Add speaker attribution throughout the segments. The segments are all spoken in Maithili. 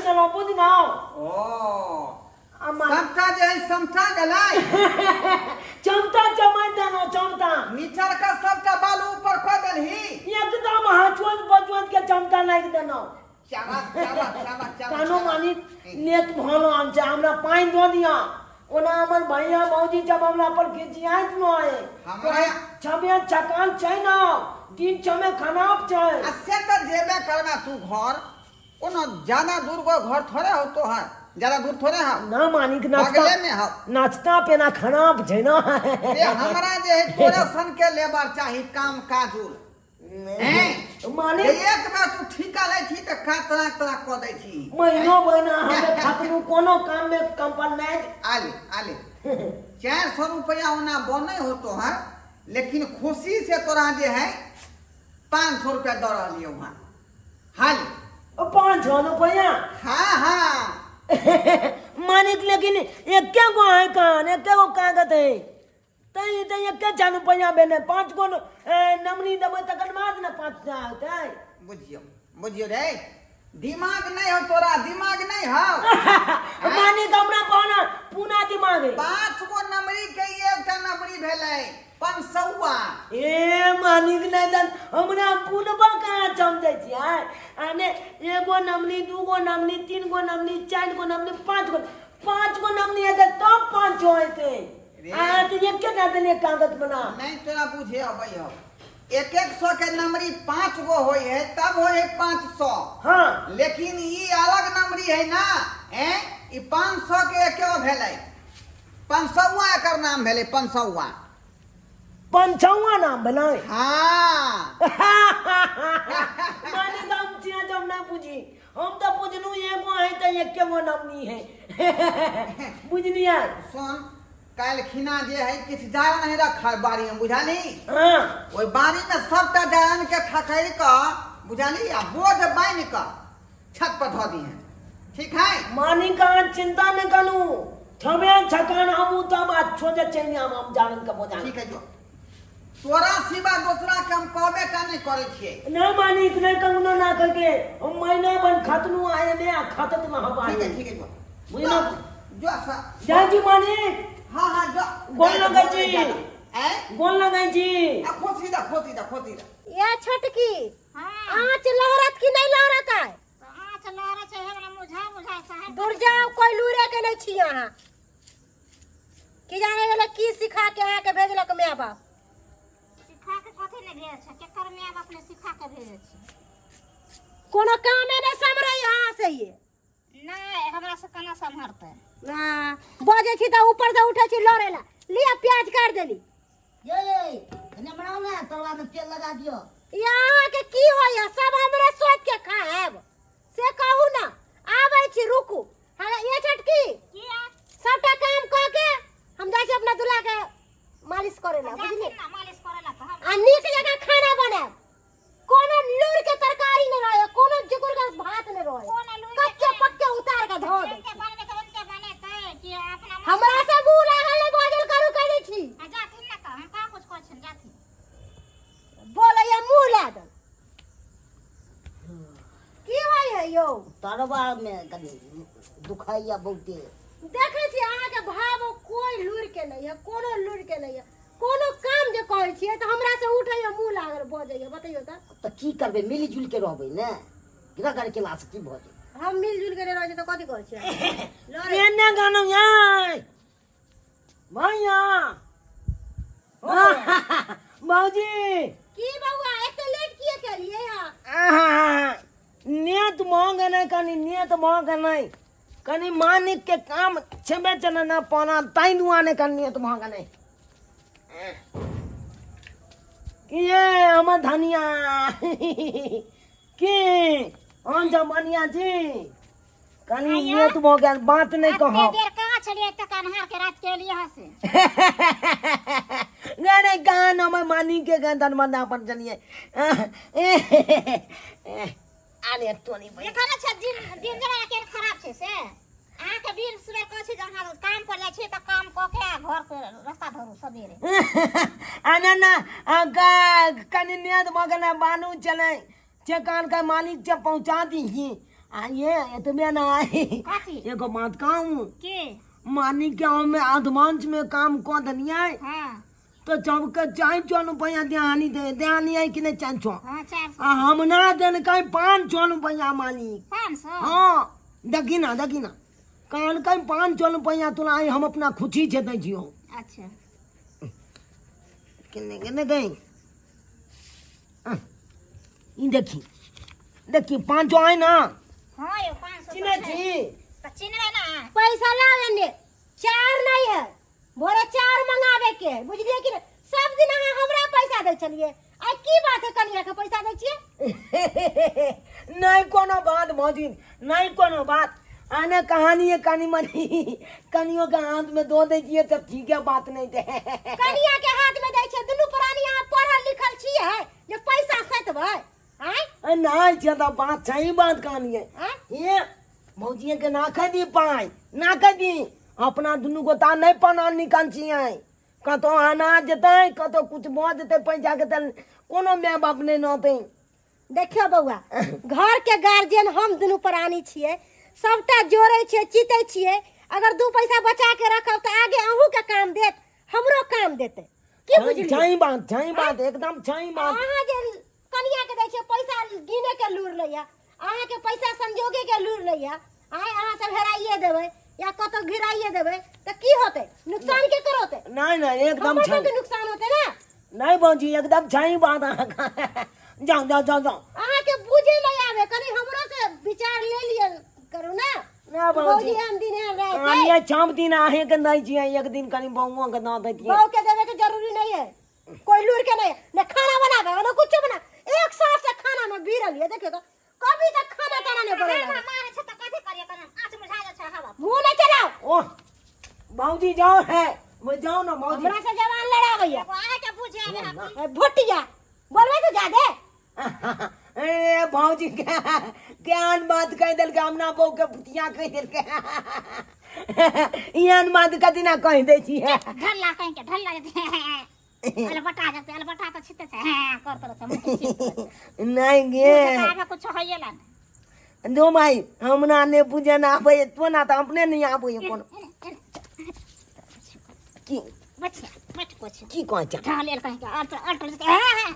Speaker 1: देलहुँ बुझलहुँ।
Speaker 2: ओ
Speaker 1: आ मा-
Speaker 2: सबटा जे है समटा गेलै।
Speaker 1: चमता चमाइ देलहुँ चमता।
Speaker 2: नीचर का सबटा बालू ऊपर कऽ देलही।
Speaker 1: एकदम हचवंत बचवंत के चमता लागि देलहुँ।
Speaker 2: शाबाश शाबाश शाबाश शाबाश।
Speaker 1: कानो मानी नेत भलो आम छै, हमरा पानि दऽ दिअ। ओना हमर भैया भौजी जब हमरा पर खिसियाइत न है,
Speaker 2: हमरा
Speaker 1: छबे छकान छै न, दिन छमे खराब छै।
Speaker 2: आ से तऽ जेबे करबे तू घर, कोनो ज्यादा दूर गो घर थोड़े हो तोहर, ज्यादा दूर थोड़े हो।
Speaker 1: ना मानिक, नाश्ता
Speaker 2: बगले में हो।
Speaker 1: नाश्ता पेना खराब छै न।
Speaker 2: से हमरा जे है तोरे सन के लेबर चाही काम काजुल। हैं?
Speaker 1: माने
Speaker 2: जे एक बेर तू ठीका लै छी तऽ का तराक तराक कऽ दै छी।
Speaker 1: महीनो महीना हमे खतनू कोनो काम में कंपन नहीं।
Speaker 2: आले आले 400 रुपया ओना बनै हो तोहर, लेकिन खुशी से तोरा जे है 500 रुपया दऽ रहलियौ हँ। हाल
Speaker 1: 500 रुपया?
Speaker 2: हाँ हाँ।
Speaker 1: मानिक लेकिन एके गो है कान, एके गो कागज है तै तै एके चार रुपया भेलै, 5 गो नमनी देबै तकर बाद ने 5 सए होतै।
Speaker 2: बुझियौ बुझियौ रे, दिमाग नहीं हो तोरा, दिमाग नहीं हो।
Speaker 1: मानिक हमरा कहना पूना दिमाग है।
Speaker 2: 5 गो नमरी के एकटा नमरी भेलै 500।
Speaker 1: ए मानिक नहीं दन हमरा पुनबा कहाँ समझै छियै? आने एगो नमनी, 2 गो नमनी, 3 गो नमनी, 4 गो नमनी, 5 गो, 5 गो नमनी हेतै तब 500 हेतै। आ तऽ एके टा देलियै कागज बना।
Speaker 2: नहीं तोरा बुझे अबै हो, 1-1 सौ के नमरी 5 गो होई है तब होई है 500।
Speaker 1: हाँ।
Speaker 2: लेकिन ई अलग नमरी है ना, हैं ई 500 के एके भेलै, 500 एकर नाम भेलै, 500।
Speaker 1: 500 नाम भेलै?
Speaker 2: हाँ।
Speaker 1: माने हम छियै जब ना बुझी, हम तऽ बुझलहुँ एगो है तऽ एके गो नमनी है, बुझलियै?
Speaker 2: सुन, काल्हि खिना जे है किछु जारन नहीं रखल बाड़ी में, बुझलही?
Speaker 1: हाँ।
Speaker 2: ओहि बाड़ी में सबटा जारन के खखैर कऽ, बुझलही, आ बोझ बान्हि कऽ छत पर धऽ दिहें, ठीक है?
Speaker 1: मानी कहाँ चिंता नहीं करू, थमे छकान हम तब अच्छो जे चलि आम हम जारन के बोझा।
Speaker 2: ठीक है, जो तोरा सिवा दोसरा के हम कहबे टा नहीं करै छियै।
Speaker 1: नहीं मालिक, नहीं कंगनो ना करके हम महीना भर खतनू आए ने आ खतत ना हवा।
Speaker 2: ठीक है ठीक है, जो
Speaker 1: बुझलो?
Speaker 2: जो सा
Speaker 1: जाय छी मालिक।
Speaker 2: हाँ हाँ, जो।
Speaker 1: गोल लगै छी।
Speaker 2: ऐ
Speaker 1: गोल लगै छी।
Speaker 2: आ खोसी दा खोसी दा खोसी दा।
Speaker 3: ये छोटकी।
Speaker 4: हाँ।
Speaker 3: आँच लहरत कि नहीं लहरत है?
Speaker 4: आँच लहरत छै, हमरा मुझा मुझा साहब।
Speaker 3: दूर जाओ, कोई लूरे के नहीं छी अहाँ। की जाने गेलै की सिखा के अहाँके भेजलक माय बाप।
Speaker 4: सिखा के कथी नहि भेजै छै, केकर माय बाप ने सिखा के भेजै छै?
Speaker 3: कोनो कामे नहि सम्हरै अहाँ से ये।
Speaker 4: नहि, हमरा से केना सम्हरतै?
Speaker 3: हाँ, बजै छी तऽ ऊपर से उठै छी लड़ै ला। लिअ प्याज काटि देली।
Speaker 5: ये कने बनाउ ने, तरुआ में तेल लगा दियो।
Speaker 3: ये अहाँके की होइया, सब हमरे सोचि के खाएब से कहू ना। आबै छी रुकू। हाँ ये छोटकी, सबटा काम कऽ के हम जाइ छी अपना दूल्हा के मालिश करे ला, बुझली?
Speaker 4: ना मालिश करे ला तऽ हम
Speaker 3: आ नीक जकाँ खाना बनायब, कोनो लूर के तरकारी नहीं रहे, कोनो जुकुर के भात नहीं रहे,
Speaker 4: कोनो लूर के
Speaker 3: कच्चे पक्के उतार के धो दे।
Speaker 4: जिनके बनबे तऽ उनके बनेतै कि अपना मन।
Speaker 3: हमरा से मुंह लागल नहीं बाजल करू, कह दै छी।
Speaker 4: आ जाथिन ना तऽ हम कहाँ कुछ कहै छियनि, जाथिन।
Speaker 3: बोलैया मुंह ला दे। की होइ है यौ?
Speaker 5: तरवा में कनि दुखाइया बहुते।
Speaker 3: देखै छी अहाँके भाव कोई लूर के नहीं है, कोनो लूर के नहीं है। कोनो काम जे कहै छियै तऽ हमरा से उठैया मुंह लागल बजैया, बतैयौ तऽ।
Speaker 5: तऽ की करबै, मिलि जुलि के रहबै ने, रगड़ केला से की भऽ जेतै?
Speaker 3: हम मिल जुल के नहि रहै छियै तऽ कथी करै छियै? लड़ै।
Speaker 1: एने गानो याय भैया भौजी।
Speaker 3: की बौआ, एते लेट किए केलियै हँ?
Speaker 1: आहा, नेत भऽ गेलै, कनि नेत भऽ गेलै, कनि मालिक के काम छेबे चले ना पाना, ताहि दुआरे कनि नेत भऽ गेलै। की ये हमर धनिया, की हम जब बढ़िया छी, कनि
Speaker 4: आइयो।
Speaker 1: नेत भऽ गेल, बात नहि
Speaker 4: एते
Speaker 1: कहब।
Speaker 4: देर कहाँ छलियै? एते कन्हार के रात के एलियै हँ से।
Speaker 1: अरे गान हमर मालिक के गान दरवाजा पर चलिए। अरे तोनी बहिन।
Speaker 4: देखो ने छै दिन दिन जमाना केहन खराब छै से। अहाँके बीर सुबह कहै छी जे अहाँ काम पर जाइ छी तऽ काम कऽ के आ घर के रास्ता धरू सबेरे।
Speaker 1: आ ना ना, आ कनि नेत भऽ गेलै, बालू चलै चेकान के मालिक से पहुँचा दीही। आ ये एतबे नहि।
Speaker 4: कथी?
Speaker 1: एगो बात कहूँ?
Speaker 4: की?
Speaker 1: मानी के हम एडवांस में काम कऽ देलियै।
Speaker 4: हाँ।
Speaker 1: तो सबके 400 रुपया देहानी दे देहानी है कि नहीं 400?
Speaker 4: हाँ, 400।
Speaker 1: आ हम ना देलकै 500 रुपया मालिक।
Speaker 4: 500?
Speaker 1: हाँ, देखी ना, देखी ना, कहलकै 500 रुपया तोरा आइ हम अपना खुशी से दै छियौ।
Speaker 4: अच्छा।
Speaker 1: केने केने गई? ई देखी, देखी, 500 आइ ना।
Speaker 4: हाँ यो, 500।
Speaker 1: चिन्है छी?
Speaker 4: तऽ चिन्हबै ना।
Speaker 3: पैसा लाओ एने। चार नहीं है, भोरे चार मंगावे के है, बुझलिए कि नहीं? सब दिन अहाँ हमरा पैसा दै छलिए, आइ की बात है कनिया के पैसा दै छियै?
Speaker 1: नहीं कोनो बात भौजी, नहीं कोनो बात। आने कहानी है कनी मनी, कनियों के हाथ में दो दै छियै तऽ ठीक है, बात नहीं दे।
Speaker 3: कनिया के हाथ में दै छियै? दुनू प्राणी अहाँ पढ़ल लिखल छियै जे पैसा सैतबै आँय?
Speaker 1: नहीं छै तऽ बात सही बात कहानी है।
Speaker 3: आँय?
Speaker 1: ये भौजिए के ना खा दी पाई, ना खा दी। अपना दुनू गोता नहीं पना निकल छियै, कतौ आना जेतै, कतौ कुछ भऽ जेतै पैसा के तऽ कोनो माय बाप नहीं नौतै।
Speaker 3: देखियौ बौआ, घर के गार्जियन हम दुनू प्राणी छियै, सबटा जोड़ै छियै, चितै छियै। अगर दू पैसा बचा के रखब तऽ आगे अहूँ के काम देत, हमरो काम देतै। की बुझलियै?
Speaker 1: सही बात, सही बात, एकदम सही बात।
Speaker 3: अहाँ जे कनिया के दै छियै पैसा, गिने के लूर नहि यऽ अहाँके, पैसा संजोगे के लूर नहि यऽ। आइ अहाँ सब हेराइए देबै या कतौ गिराइए देबै तऽ की होतै? नुकसान के करौतै?
Speaker 1: नहीं नहीं, एकदम
Speaker 3: हमर
Speaker 1: सही।
Speaker 3: सबके नुकसान होतै ने।
Speaker 1: नहीं भौजी, एकदम सही बात अहाँके। जाओ जाओ जाओ जाओ।
Speaker 3: अहाँके बुझे नहि आबे, कनि हमरो से विचार ले लिअ करू ने।
Speaker 1: ना भौजी।
Speaker 3: भौजी हम दिन एहन रहै छै।
Speaker 1: कनिया छाप दिन अहें के दै छियै, एक दिन कनि बौओ के दऽ दैतियै।
Speaker 3: बहू के देवे के जरूरी नहीं है, कोई लूर के नहीं है ने, खाना बनावे ने कुछ बना। एक साल से खाना में भिड़ल है, देखियो तो कभी तक खाना ताना नहीं बनेला।
Speaker 4: हवा मारे छै तऽ कथी करियै? कने आँच बुझा जाइ छै हवा।
Speaker 3: मुंह नहीं चलाओ।
Speaker 1: ओह भौजी, जाओ है वो, जाओ ना भौजी।
Speaker 3: हमरा से जवान लड़ावैया।
Speaker 4: एगो अहाँके बुझे आबै हँ।
Speaker 3: ए, भुटिया बोलबै तो जादे।
Speaker 1: ए भौजी, के केहन बात कहि देलकै? हमरा बहू के भुतिया कहि देलकै। एहन बात कथी ना कहि दै छियै?
Speaker 4: ढल्ला कहीं के ढल्ला जेतै, अलबटा जेतै, अलबटा तऽ छिते छै। हें कर तरह से मुँह के छित तरह से।
Speaker 1: नहीं गे।
Speaker 4: बुझे तऽ आबे कुछ होइए ला ने।
Speaker 1: दो भाई, हमरा ने बुझे ना आबै, तो ना तऽ अपने नहीं आबै कोनो।
Speaker 4: एने, एने,
Speaker 1: की?
Speaker 4: बच्चा बैठ कुछ।
Speaker 1: की कहै छै?
Speaker 4: ढलेल कहीं के अल्ट अल्ट जेतै, हें हें।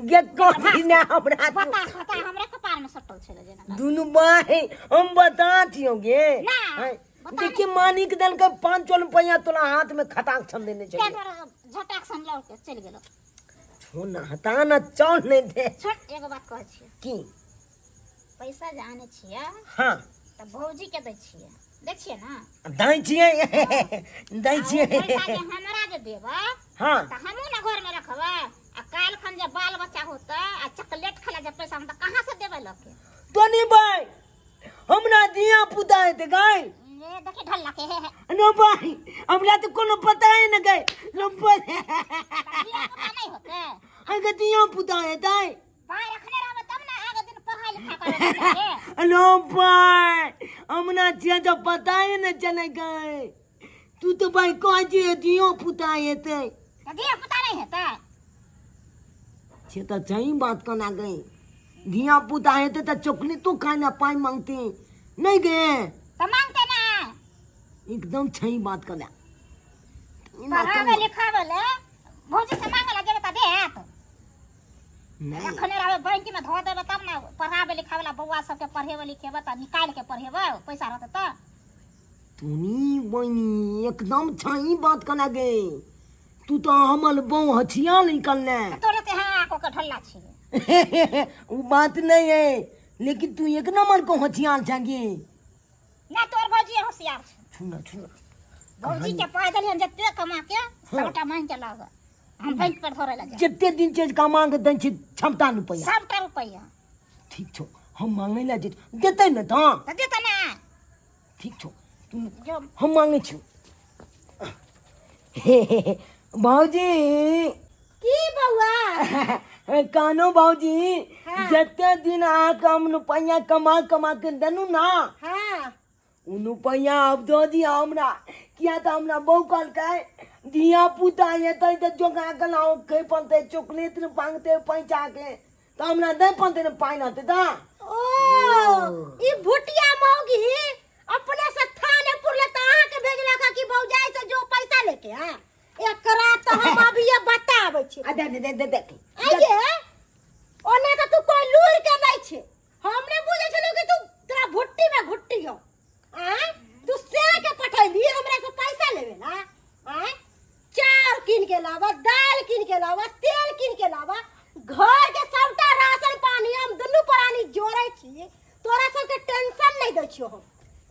Speaker 1: गे कथी ना हमरा
Speaker 4: बता बता, हमरे कपार में सटल छलै जेना।
Speaker 1: दुनू भाई हम बता छियौ गे।
Speaker 4: ना,
Speaker 1: हैं,
Speaker 4: बता।
Speaker 1: देखिए, मानिक देलकै 500 रुपया तोरा हाथ में खटाक छन देने
Speaker 4: तें
Speaker 1: छलियै।
Speaker 4: दुआरे झटाक सन लऽ के चलि गेलौ।
Speaker 1: छो ना, हटा ना, चल नहीं दे।
Speaker 4: छोड़, एगो बात कहै छियै।
Speaker 1: की?
Speaker 4: पैसा जे आनै छियै
Speaker 1: हाँ।
Speaker 4: तऽ भौजी के दै छियै, दै छियै ने?
Speaker 1: दै छियै, दै
Speaker 4: आ ओ
Speaker 1: छियै।
Speaker 4: पैसा जे हमरा जे देबै
Speaker 1: हाँ।
Speaker 4: तऽ हमहूँ ने घरमे रखबै। आ काल्हि खन जे बाल बच्चा होतै आ चॉकलेट खाय जे पैसा, हम तऽ कहाँ से देबै लऽ के?
Speaker 1: तो नहीं भाई, हमरा धिया पुता हेतै गाय।
Speaker 4: ए देखी ढल्ला के, हे हे।
Speaker 1: नो भाई, हमरा तऽ कोनो पता ही न गए नो।
Speaker 4: धिया पुता नहि होतै?
Speaker 1: अहाँके धिया पुता हेतै?
Speaker 4: पाइ रखने रहबै तब ने आगे दिन पढ़ाइ लिखाइ करबै बच्चाके।
Speaker 1: नो भाई, हमरा छियै तऽ पता ही न चलै गए। तू तो भाई कहै छियै धियो पुता हेतै।
Speaker 4: तऽ धिया पुता नहि हेतै?
Speaker 1: से तऽ सही बात कोना गई, धिया पुता हेतै तऽ चॉकलेटो खाय ला पाइ मांगते नहीं गे?
Speaker 4: तऽ मांगते ना।
Speaker 1: एकदम सही बात कोना।
Speaker 4: पढ़ाबै लिखाबै ले भौजी से मांगे ला जेबै तऽ देत?
Speaker 1: नहीं।
Speaker 4: रखने रहबै, बैंक में धो देबै तब ने पढ़ाबै लिखाबै ला बौआ सबके पढ़ेबै लिखेबै तऽ निकालि के पढ़ेबै, पैसा रहतै तऽ।
Speaker 1: तूनी बहिनी, एकदम सही बात कोना गे। तू तो हमर बहू हथिया निकलने।
Speaker 4: तोरे ते हाँ को के ढल्ला छी।
Speaker 1: वो बात नहीं है, लेकिन तू एक नंबर को होशियार छगी।
Speaker 4: ना, तोर भौजी होशियार छै।
Speaker 1: छुना छुना।
Speaker 4: भौजी के पाइ देलियन जते कमा के, सबटा मांगि के लाग, हम बैंक पर धरे ला जाब।
Speaker 1: जते दिन छै कमा के दै छी क्षमता रुपया?
Speaker 4: सबटा रुपया।
Speaker 1: ठीक छौ, हम मांगे ला जे देतै ने तऽ?
Speaker 4: तऽ देतै ना।
Speaker 1: ठीक छौ, तू
Speaker 4: जो।
Speaker 1: हम मांगे छियौ भौजी।
Speaker 3: की बौआ?
Speaker 1: कानो भौजी।
Speaker 3: हाँ।
Speaker 1: जते दिन अहाँके हम रुपैआ कमा कमा के देलहुँ ना,
Speaker 3: हाँ।
Speaker 1: ओ रुपैआ आब दऽ दिअ हमरा, किया तऽ हमरा बहू कहलकै धिया पुता हेतै तऽ जोगा के लाओ खे पड़तै, चॉकलेट मांगतै पैसा के, तऽ हमरा नहि पड़तै ने, पाइ रहतै तऽ।
Speaker 3: ओ ई भुटिया मौगी अपने से थाने पुरले त अहाँ के भेजलक कि भौजाई से जो पैसा लेके आ एकरा त हम अभी ये बताबै छी।
Speaker 5: आ दे दे दे दे दे।
Speaker 3: आइए ओने त तू कोई लूर के नहीं छे, हम नहीं बुझे छलो कि तू तोरा भुट्टी में घुट्टी हो। आय तू से के पठैली हमरा से पैसा लेवे ला? आय चाउर कीन के लावा, दाल कीन के लावा, तेल कीन के लावा, घर के सबटा राशन पानी हम दुनू प्राणी जोड़े छी। तोरा सबके टेंशन नहीं दै छियो हम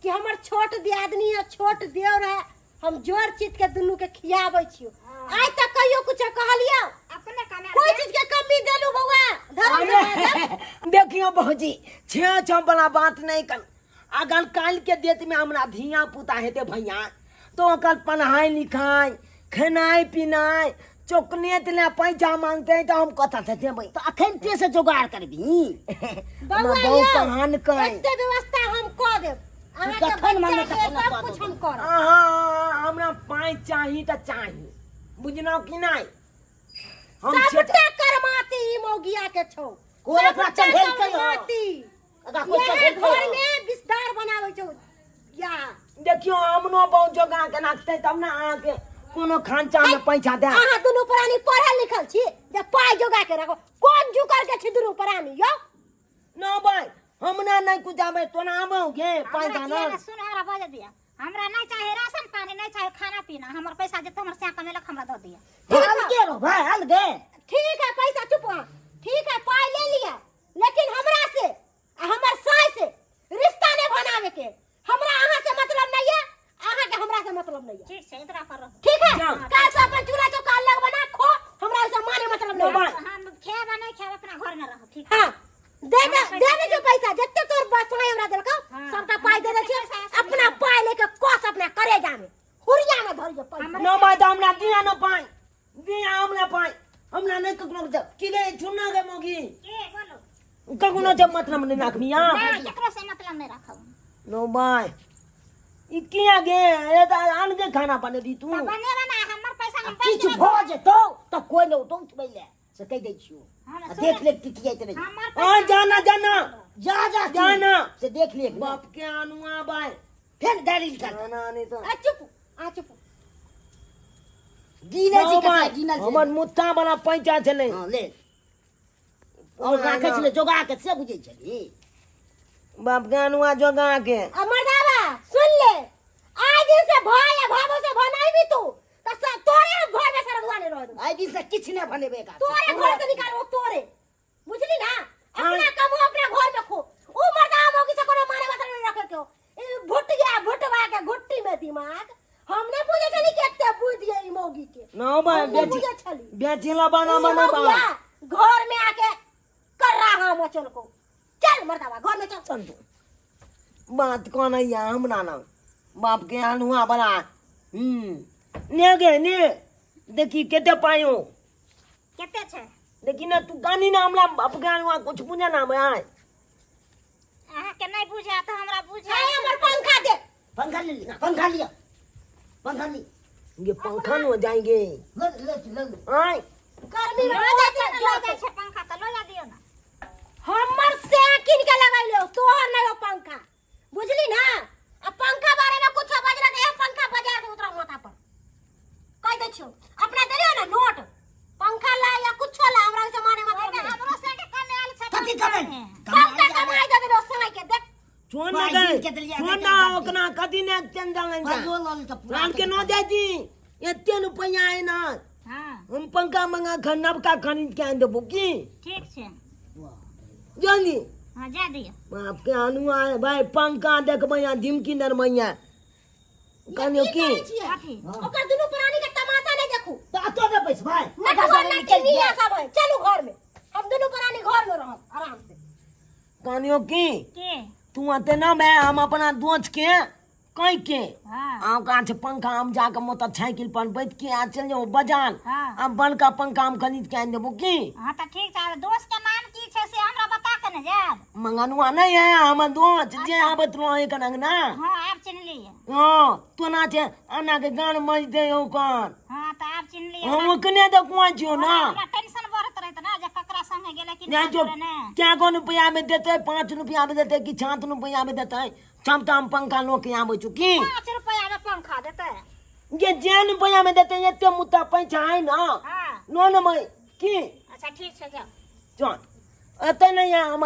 Speaker 3: कि हमर छोट दियादनी है, छोट देवर है, हम जोड़ चित के दुनू के खियाबै छियो। आइ तक कहियो कुछ कहलियो?
Speaker 4: अपने कमा
Speaker 3: कोई चीज के कमी देलू बउआ? धर्म
Speaker 1: अरे देखियो भौजी, छे छो वाला बात नहीं कर। अगर काल के देत में हमरा धिया पुता हेते भैया, तो ओकर पढ़ाई लिखाई, खेनाई पिनाई, चॉकलेट ले पैसा मांगते तो हम कथा से देबै?
Speaker 5: तो अखन ते से जोगाड़ करबी?
Speaker 3: बउआ
Speaker 1: बहुत
Speaker 3: यौ,
Speaker 1: पढ़ान कर
Speaker 3: एते व्यवस्था हम कऽ देब अहाँके,
Speaker 5: कखन मांगबै
Speaker 3: बच्चा के
Speaker 5: तखन
Speaker 3: सब
Speaker 5: कऽ
Speaker 3: कुछ
Speaker 5: देबै।
Speaker 3: हम करब।
Speaker 1: अहाँ हमरा पाइ चाही तऽ चाही, बुझलहुँ कि नहि? हम
Speaker 3: सबटा करमाती ई मौगिया के छौ।
Speaker 5: कोई अपना
Speaker 3: सबटा
Speaker 5: चढ़ेलकै हँ।
Speaker 3: करमाती।
Speaker 5: एकरा कोई
Speaker 3: इएह
Speaker 5: चढ़ेलकै
Speaker 3: घर
Speaker 5: हँ।
Speaker 3: में विस्तार बनाबै छौ या।
Speaker 1: देखियो, हमनो बहुत जोगा के राखते तब ने अहाँके कोनो खांचा में पैसा दे।
Speaker 3: अहाँ दुनू प्राणी पढ़ल लिखल छी जे पाइ जोगा के राखो? कोन जुकर के छी दुनू प्राणी यौ?
Speaker 1: न भाई, हमरा नहीं कुछ आवे, तोना आबो गे पाइ
Speaker 4: हमरा
Speaker 1: दाना।
Speaker 4: किया ने सुन, हमरा बजे दिया। हमरा नहीं चाहे राशन पानी, नहीं चाहे खाना पीना। हमर पैसा जितना हमर स्या कमेलक हमरा दऽ दिया।
Speaker 5: अलगे रहो भाई, अलगे।
Speaker 3: ठीक है पैसा, चुप रहो। ठीक है पाइ ले लिया, लेकिन हमरा से आ हमर साय से रिश्ता नहीं बनावे के। हमरा अहाँ से मतलब नहीं है, अहाँ के हमरा से मतलब नहीं है।
Speaker 4: ठीक छै, इतना पर रहो।
Speaker 3: ठीक है।
Speaker 1: जाओ।
Speaker 3: काल से अपन चूल्हा चौका अलग बना खो, हमरा से माने मतलब नहीं है।
Speaker 4: हम खेब आ नहीं खेब, अपना घर में रहो। ठीक।
Speaker 3: हाँ दे दे, दे दे जो पैसा जते तोर बसाई हमरा देलकौ।
Speaker 4: हाँ।
Speaker 3: सबटा पाइ दे दे छी।
Speaker 4: पैसा सब
Speaker 3: अपना पाइ लेके कस अपना करेजा में, हुरिया में धरियो पैसा।
Speaker 1: न भाई, तो हमरा दिया न पाइ, दिया हमरा पाइ। हमरा नहीं ककरो दे की गे चुना गे मोगी।
Speaker 4: के बोलो?
Speaker 1: ककरो जब मतलब नहीं राखबी आ।
Speaker 4: नहीं, केकरो से मतलब नहीं राखब।
Speaker 1: नो भाई, ई किया गे? ए त आन के खाना बने दी तू।
Speaker 4: तऽ बनेबे ना, हमर पैसा हम
Speaker 5: किछु
Speaker 4: बैंक में
Speaker 5: भऽ जेतौ तऽ कोइ नहि उठौ उठबै ले से कहि दै छियौ।
Speaker 4: हमरा
Speaker 5: आ
Speaker 4: सुन।
Speaker 5: देख ले की किया नहि।
Speaker 4: हमर
Speaker 1: आ जाना जाना।
Speaker 5: जा जा तू।
Speaker 1: जाना।
Speaker 5: से देख ले
Speaker 1: बाप के अनुआ भाई।
Speaker 5: फेर गाड़ी निकाल।
Speaker 1: ना नहीं तो
Speaker 3: आ चुप, आ चुप।
Speaker 5: गिने
Speaker 1: नो
Speaker 5: छी कते
Speaker 1: भाई,
Speaker 5: गिनल छै।
Speaker 1: हमर मुत्ता वाला पैसा छलै।
Speaker 5: हँ ले, और राखै छलै जोगा के से बुझै छली।
Speaker 1: बाप के अनुआ जोगा के।
Speaker 3: आ मर्दावा सुन ले, आइ दिन से भाई आ भाभो से भनाइबी तू त तोरे हम घर में सरगुआ नहीं रह देबो।
Speaker 5: आइ दिन से किछु नहि बनेबै एकरा से।
Speaker 3: तोरे घर से निकालबो तोरे, बुझली ना?
Speaker 1: हाँ।
Speaker 3: अपना कमो अपना घर में खो। ऊ मर्दावा मौगी से कोनो माने मतलब नहीं रखे के हो। ई भुट गया भुटवा के घुट्टी में दिमाग। हम नहीं बुझे छली कि एते बुद्धि है ई मौगी के।
Speaker 1: नो भाई,
Speaker 3: हम नहीं
Speaker 1: बेची
Speaker 3: बुझे छली।
Speaker 1: बेचीला बना
Speaker 3: ई
Speaker 1: बना बा।
Speaker 3: मौगिया घर में आके कर रहा हम चल को। चल मर्दावा घर में चल।
Speaker 1: चल तू। बात कौन है यहाँ हमरा ना बाप के अनुआ बना। ने गे ने, देखी केते पायो।
Speaker 4: केते छै?
Speaker 1: देखी ना तू गानी ना, हमरा बाप के अनुआ कुछ बुझा ना भाई।
Speaker 4: अहाँ के नहीं बुझा तऽ हमरा बुझा।
Speaker 3: आय हमर पंखा दे।
Speaker 5: पंखा ले ली, पंखा लिया, पंखा ली।
Speaker 1: ये पंखा न हो जाएंगे।
Speaker 5: ले ले ले ले।
Speaker 1: आय
Speaker 3: गर्मी में
Speaker 4: लऽ
Speaker 3: हो
Speaker 4: जा
Speaker 3: जाते
Speaker 4: दियौ ने, लऽ जाइ छै पंखा तऽ लऽ जा दियौ ने।
Speaker 3: हमर से कीन के लगैलो, तोहर नहीं हो पंखा, बुझली ना? आ पंखा बारे में कुछ बजला त एक पंखा बजा दे उतरा माथा पर, कह दै छियो। अपना देलियो ना नोट, पंखा ला या कुछो ला, हमरा से माने मतलब
Speaker 4: ओहिमे
Speaker 3: नहीं।
Speaker 4: हमरो संगे कमायल छै।
Speaker 5: कथी
Speaker 4: पंखा
Speaker 5: कमाइ?
Speaker 4: मे।
Speaker 3: सबटा कमाई दे देलो साई के, देख।
Speaker 1: छोड़ ना
Speaker 5: पाइ
Speaker 1: गए,
Speaker 5: गिन के देलियै,
Speaker 1: छोड़
Speaker 5: एते
Speaker 1: ना।
Speaker 5: दाम
Speaker 1: ओकरा कथी ने चंदा लैन जा।
Speaker 5: पाइयो लऽ लेतऽ पूरा।
Speaker 1: राम के न जाय दी, एते रुपैया है ना।
Speaker 4: हाँ।
Speaker 1: हम पंखा मंगा खा नवका खरीद के आन देबो की।
Speaker 4: ठीक छै।
Speaker 1: जल्दी।
Speaker 4: हाँ जा दियौ।
Speaker 1: बाप के अनुआ है भाई, पंखा देखबै आ झिमकी नरमैया कहलियौ की।
Speaker 4: कथी?
Speaker 3: ओकर दुनू प्राणी के तमाशा नहीं देखू।
Speaker 5: तऽ एतऽ नहि बैसबै?
Speaker 3: नटुआ नटिनिया सब है, चलू घर में, हम दुनू प्राणी घर में रहब आराम से।
Speaker 1: कहलियौ की।
Speaker 4: के?
Speaker 1: तू अते ना मैं हम अपना दोस्त के कह के
Speaker 4: हाँ।
Speaker 1: आ ओकरा छै पंखा, हम जाके मोटरसाइकिल पर बैठ के आ चल जाओ बाजार।
Speaker 4: हाँ।
Speaker 1: आ बड़का पंखा हम खरीद के आनि देबो की।
Speaker 4: हाँ तऽ ठीक छै। दोस्त के नाम की छै से हमरा बता के ने जायब।
Speaker 1: मंगनुआ नहीं है हमर दोस्त जे आबत रहे कन अंगना।
Speaker 4: हाँ आब चिन्हलियै।
Speaker 1: हाँ तोना छै आना के गान मज दे ओकर।
Speaker 4: हाँ तऽ आब चिन्हलियै।
Speaker 1: हम ओकने देखुआ छियो ना।
Speaker 4: हमरा टेंशन बढ़त रहत ना जे ककरा संगे ने गेलै कि
Speaker 1: नहि जो
Speaker 4: ने
Speaker 1: क्या गो रुपया में देते 5 रुपया में देते कि 7 रुपया में देते क्षमता हम पंखा लो के आबै छु की
Speaker 4: 5 रुपया में पंखा देतै
Speaker 1: जे जे रुपया में देते एते मुद्दा पैसा है ना
Speaker 4: हाँ
Speaker 1: नो न मैं की
Speaker 4: अच्छा ठीक छै जाओ
Speaker 1: चल एते नहीं है हम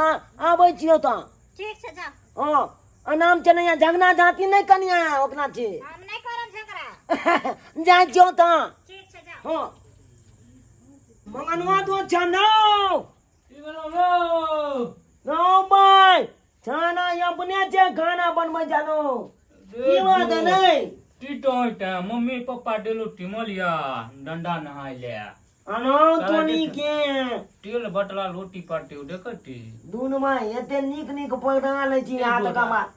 Speaker 1: आबै छियो तऽ
Speaker 4: ठीक छै जाओ
Speaker 1: हाँ अनाम छै नहीं झगड़ा झाँटी नहीं कनिया ओकरा छी
Speaker 4: हम नहीं करब झगड़ा
Speaker 1: जाइ छियो तऽ
Speaker 4: ठीक छै जाओ
Speaker 1: हाँ मंगनवा दो छनो
Speaker 6: की भेलौ रौ?
Speaker 1: नो भाई खाना अपने छै खाना बनबै जानो की बात है नहीं
Speaker 6: टीटो टा मम्मी पप्पा डेलो टिमल या डंडा नहाय ले
Speaker 1: अनो तोनी के
Speaker 6: तेल बटला रोटी पाटी देखती
Speaker 1: दुनू माय एते नीक नीक पौधा लै छी हाथ का बात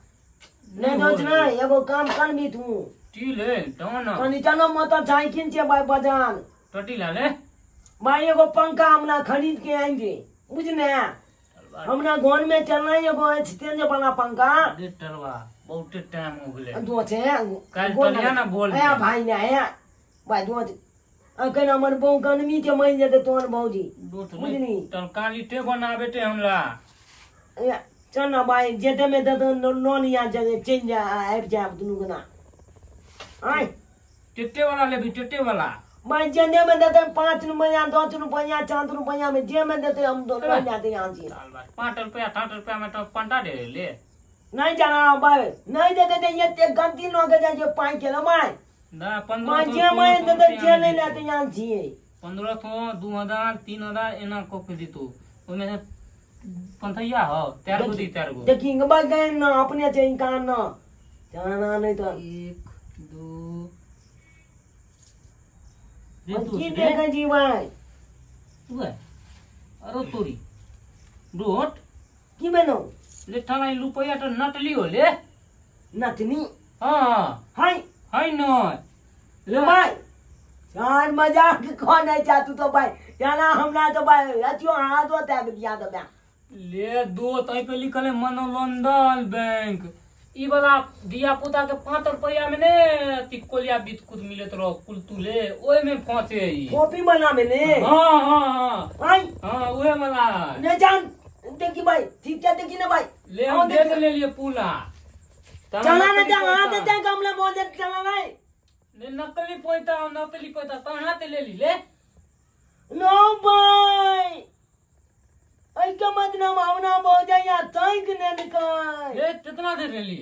Speaker 1: नहीं दोच ना एगो काम कर भी तू
Speaker 6: टी ले तो ना
Speaker 1: कनी चलो मोटरसाइकिल छै भाई बजान
Speaker 6: टटी ला ले
Speaker 1: भाई एगो पंखा हमरा खरीद के आएंगे बुझने हमरा घर में चलना एगो एक्सचेंज वाला पंखा
Speaker 6: दे टलवा बहुते टाइम हो गेलै
Speaker 1: दो छै
Speaker 6: काल्हि टलिया ना बोल
Speaker 1: ए भाई ने ए भाई दो अखन हमर बहु गनमी के मरि जेतै तोहर भौजी बुझली
Speaker 6: तब काली ते बनाबे ते हमरा
Speaker 1: ए, चल ना भाई जेते में दे लोन या जगह चलि जा आबि जायब दुनू गोना आय
Speaker 6: टेटे वाला लेबी टेटे वाला
Speaker 1: भाई जेने में देते 5 रुपया 10 रुपया 4 रुपया में जे में देते हम दोनों जाते यहाँ से
Speaker 6: 5 रुपया 7 रुपया में तो पंटा दे ले
Speaker 1: नहीं जाना भाई नहीं देते ते ये ते गलती न के जाए पाई के भाई
Speaker 6: ना 15
Speaker 1: जे में देते जे नहीं लेते यहाँ से
Speaker 6: 1500 2000 3000 एना को के दितू ओमे से पंथैया हो चार गो दी चार गो
Speaker 1: देखी भाई गए ना अपने चाहिए काम ना जाना नहीं तो
Speaker 6: 1 2
Speaker 1: की देखै छी भाई
Speaker 6: उहे अरे तोरी रोट
Speaker 1: की भेलौ
Speaker 6: ले ठाना रुपैया तो नटली हो ले
Speaker 1: नटनी
Speaker 6: हाँ
Speaker 1: हाय
Speaker 6: है न
Speaker 1: ले भाई यार मजाक कौन है चातू तो भाई जाना हमरा तो भाई अथियो हाथ होता है दिया तो
Speaker 6: ले दो तई पे लिखल है मनोरंजन बैंक ई वाला धिया पुता के 5 रुपया में ने तिकोलिया बिस्कुट मिलत रहो कुलतुले ओय में फंसे ई
Speaker 1: कॉपी बना में ने
Speaker 6: हाँ हाँ हाँ
Speaker 1: आई
Speaker 6: हाँ उहे वाला
Speaker 1: ने जान देखी भाई ठीक है देखी ना भाई
Speaker 6: ले हम देख ले लिए पूला
Speaker 1: चला ना जा हाथ दे गमला बोल दे चला नहीं
Speaker 6: ले नकली पैसा नकली पैसा कहाँ ते ले ली ले
Speaker 1: नो भाई ऐ के मतलब हमरा भौजैया तैक नेलकै
Speaker 6: ए कितना दे लेली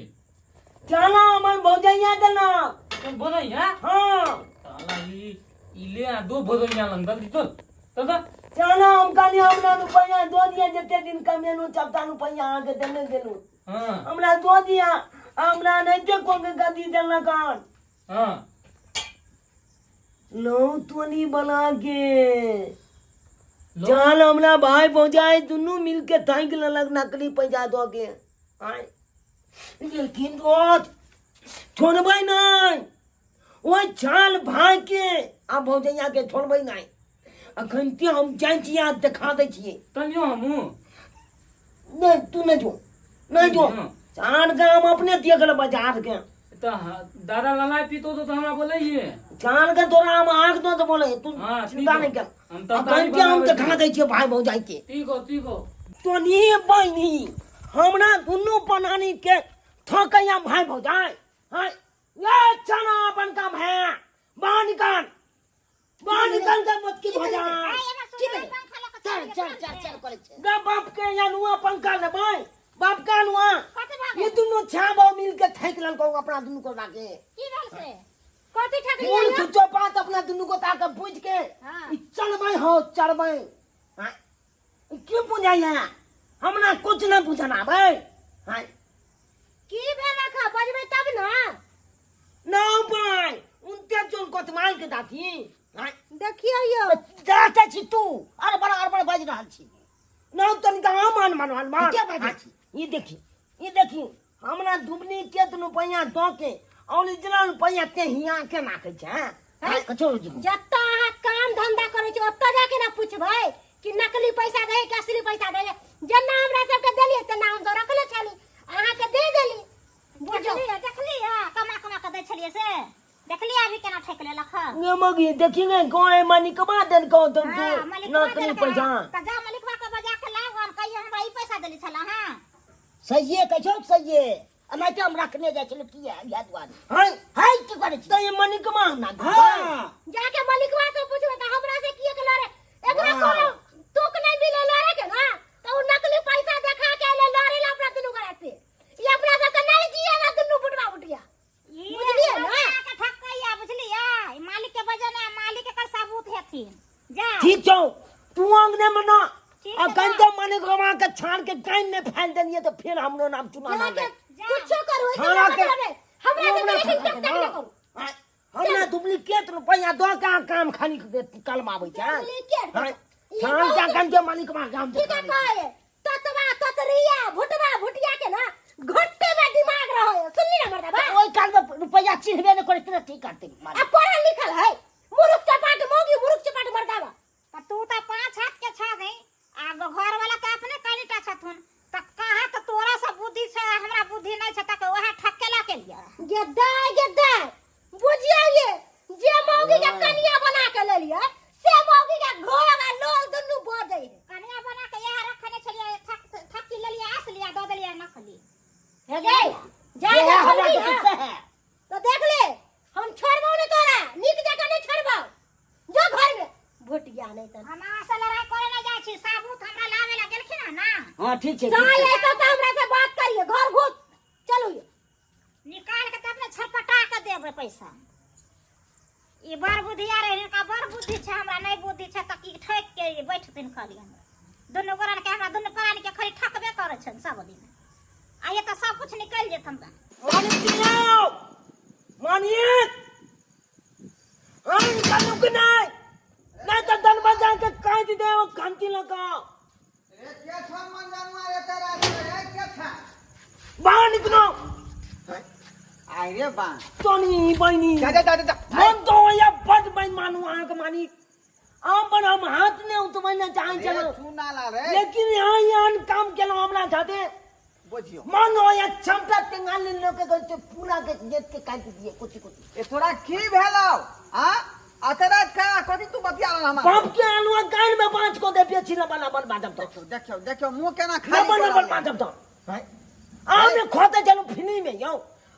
Speaker 1: चला हमर भौजैया देलक
Speaker 6: तुम बोलैया
Speaker 1: हाँ
Speaker 6: साला ई ई ले आ दो भौजैया लंग जल्दी चल चल चल।
Speaker 1: चला हम कहली हमरा रुपैआ दो दिया जते दिन कमेलू सबटा रुपैआ अहाँके देने गेलू
Speaker 6: हाँ
Speaker 1: हमरा दो दिया हमरा नहि ते कोन गदी देलक हन
Speaker 6: हाँ
Speaker 1: लौ तोनी बना के चल हमरा भाई भौजाई दुनू मिल के थाकि लेलक नकली पैसा दऽ के आय लेकिन दोस्त छोड़बै नहि ओहि छाल भाई के आ भौजैया के छोड़बै नहि अखन ते हम जाइ छियै आ देखा दै छियै
Speaker 6: तनियो हमहूँ
Speaker 1: नहि तू नहि जो नहि जो चार के हम अपने देख लेबै चार के
Speaker 6: तऽ दादा ललाय पीतो तो हमरा बोलैये
Speaker 1: चार के तोरा हम आँख दो तो बोले तू
Speaker 6: हाँ,
Speaker 1: चिंता
Speaker 6: ठीक
Speaker 1: नहीं
Speaker 6: हो।
Speaker 1: कर
Speaker 6: हम तो
Speaker 1: अखन के हम देखा दै छियै भाई भौजाई के
Speaker 6: ठीक हो ठीक हो
Speaker 1: तो नहीं बहिनी हमरा दुनू बनानी के थकैया भाई भौजाई हाँ ये चना अपन काम है बाहर निकाल बाहर निकाल के मत की भौजाई
Speaker 5: की भेलै चल चल चल चल करै छै
Speaker 1: गा बाप के या नुआ पंखा लेबै बाप का नुआ
Speaker 4: कथी भऽ
Speaker 1: ये
Speaker 4: गेल
Speaker 1: दुनू छाबो मिल के थाकि लेलकौ अपना दुनू को लाके
Speaker 4: की भेल से
Speaker 3: कथी ठकली
Speaker 1: मूल खिचो पात अपना दुनू को ताके बुझ के
Speaker 4: हाँ।
Speaker 1: ई चलबै हो चलबै हाँ ई की बुझाइया हमरा कुछ न बुझना आबै हाँ
Speaker 3: की भेल अखा बजबै तब ने
Speaker 1: ना भाई उनते जोन कोतवाल के दाती हाँ
Speaker 3: देखियौ यौ
Speaker 5: जाते छी तू अरे बड़ा अरे बड़ा बाजि रहल छी
Speaker 1: ना तनिका मान मान मान मान
Speaker 5: के बाजै छी?
Speaker 1: ई देखी ई देखी हमरा डुप्लीकेट रुपैआ दऽ के ओरिजिनल रुपैआ ते हिया के राखै छै हैं?
Speaker 5: हैं? कछो
Speaker 3: जतऽ अहाँ काम धंधा करै छी ओतऽ जाके ने पुछबै कि नकली पैसा दै कि असली पैसा दै जेना हमरा सबके देलियै तेना हम सब रखले छली अहाँके दे देली बुझियौ
Speaker 4: देखली देखली कमा कमा के दै छलियै से देखली अभी केना ठकि लेलक हँ
Speaker 1: ने मगी देखी ने गाँव मालिकवा देलकौ तो
Speaker 4: हाँ, मलिकवा
Speaker 1: नकली
Speaker 4: देलकै
Speaker 1: पैसा
Speaker 4: हँ। तऽ जा मलिकवा के बजा
Speaker 5: सहिए कहै छौ सहिए एनाहिते हम रखने जाइ छलहुँ किया इएह दुआरे
Speaker 1: हैं
Speaker 5: है की करै छी
Speaker 1: तऽ ई मनिकमा हमरा
Speaker 5: हाँ
Speaker 3: जाके मलिकवा से पूछबे त हमरा से किए के लड़े एकरा कोनो तुक नहीं मिले लड़े के ना तो उ नकली पैसा देखा के ले लड़े ला अपना दुनू गोरा से ई अपना सब के नहीं जिएगा दुनू बुटवा बुटिया बुझलिए ना?
Speaker 4: के ठकैया बुझलिए ई मालिक के वजह ना मालिक एकर सबूत हेथिन जा
Speaker 1: ठीक छौ तू अंगने में ना
Speaker 4: ठीक
Speaker 1: आ
Speaker 4: है,
Speaker 1: गंदे मनिकमा के छान के गाइन में फैल देलिए तो फिर हमरो नाम चुनाना
Speaker 3: जाके
Speaker 1: नहीं
Speaker 3: कुछो करू एकर
Speaker 1: थाना के
Speaker 3: मतलब नहीं हमरा से
Speaker 1: हमरा
Speaker 3: लेकिन
Speaker 1: थाना
Speaker 3: तक
Speaker 1: के
Speaker 3: तक
Speaker 1: ना।
Speaker 3: न करू
Speaker 1: आय, हमरा डुप्लीकेट रुपया दऽ के अहाँ काम खाली कलमाबै छै
Speaker 3: डुप्लीकेट
Speaker 1: आय,
Speaker 3: ई
Speaker 1: छान के
Speaker 3: बहुत-
Speaker 1: गंदे मनिकमा के हम
Speaker 3: की का कहे ततवा ततरिया भुटवा भुटिया के ना घुट्टे में दिमाग रहो सुनली ना मर्दा बा
Speaker 5: ओहि काल में रुपया चिन्हबे नहि करैत की करतै
Speaker 3: आ पढ़ल लिखल है मुरुख चपाट मौगी मुरुख चपाट मर्दा बा
Speaker 4: त तू त पाँच हाथ के छह गई आ घर वाला के अपने कनिटा छथुन त कहाँ त तोरा सब बुद्धि छै हमरा बुद्धि नहीं छै त वएह ठकेला के लिए
Speaker 3: गेदाय गेदाय बुझियो ये जे मौगी के कनिया बना के ले लिया से मौगी के घोड़ा आ लोल दुनू बजै है
Speaker 4: कनिया बना के इएह रखने छलियै ठक ठक्की लेलियै आस लिया दऽ देलियै नकली
Speaker 3: हे गई जाय
Speaker 5: इएह हमरा
Speaker 3: जा
Speaker 5: के गुस्सा है
Speaker 3: तो देख ले हम छोड़बौ नहीं तोरा नीक जगह नहीं छोड़बौ जो घर में भुटिया नहीं त
Speaker 4: हम अहाँ से लड़ाई करे ना जाइ छी साबुत हमरा लावे ला गेलखिन हँ ना
Speaker 5: हाँ ठीक छै ठीक
Speaker 3: जाय
Speaker 5: छै
Speaker 3: अइतौ तऽ हमरा से बात करिए घर घुस चलू ये
Speaker 4: निकाल के तब ने छटपटा के देबै पैसा ई बड़ बुद्धिया रहे हिनका बड़ बुद्धि छै हमरा नहि बुद्धि छै तऽ की ठकि के ई बैठथिन खाली हमरा दुनू गोरान के हमरा दुनू प्राणी के खाली ठकबे करै छनि सब दिन आ ये तऽ सब कुछ निकलि जेत हमरा
Speaker 1: मानिक आओ मानिक आई निकालू कि नहीं नहीं तो दल बजा के काट दे वो घंटी लगाओ
Speaker 2: रे के छौ मन जानुआ रे तेरा रे के छा
Speaker 1: बाहर निकलो
Speaker 2: आइ रे बा
Speaker 1: तोनी बहिनी
Speaker 2: जा जा जा जा
Speaker 1: मन तो या बड बेईमान अहाँ के मालिक आम पर हम हाथ नहीं उठबै ने चाहे
Speaker 2: रे
Speaker 1: चलो
Speaker 2: चुना ला रे
Speaker 1: लेकिन यहाँ यहाँ काम केलहुँ हमरा साथे
Speaker 2: बुझियो
Speaker 1: मन हो या क्षमता टेंगा ले लोग के गलते पूरा के गेट के काट दिए कुछ कुछ
Speaker 2: ए तोरा की भेलौ आ अतरा का कथी तू बतिया रहल हमरा
Speaker 1: बाप के आलुआ गान में बाँच को दे पे छिला बना बन बाजब तो
Speaker 2: देखियो देखियो देखियो मुंह केना खाली
Speaker 1: लबन
Speaker 2: कऽ
Speaker 1: लबन
Speaker 2: रहल
Speaker 1: बाजब तो हैं आमे खोते चलू फिनी में यौ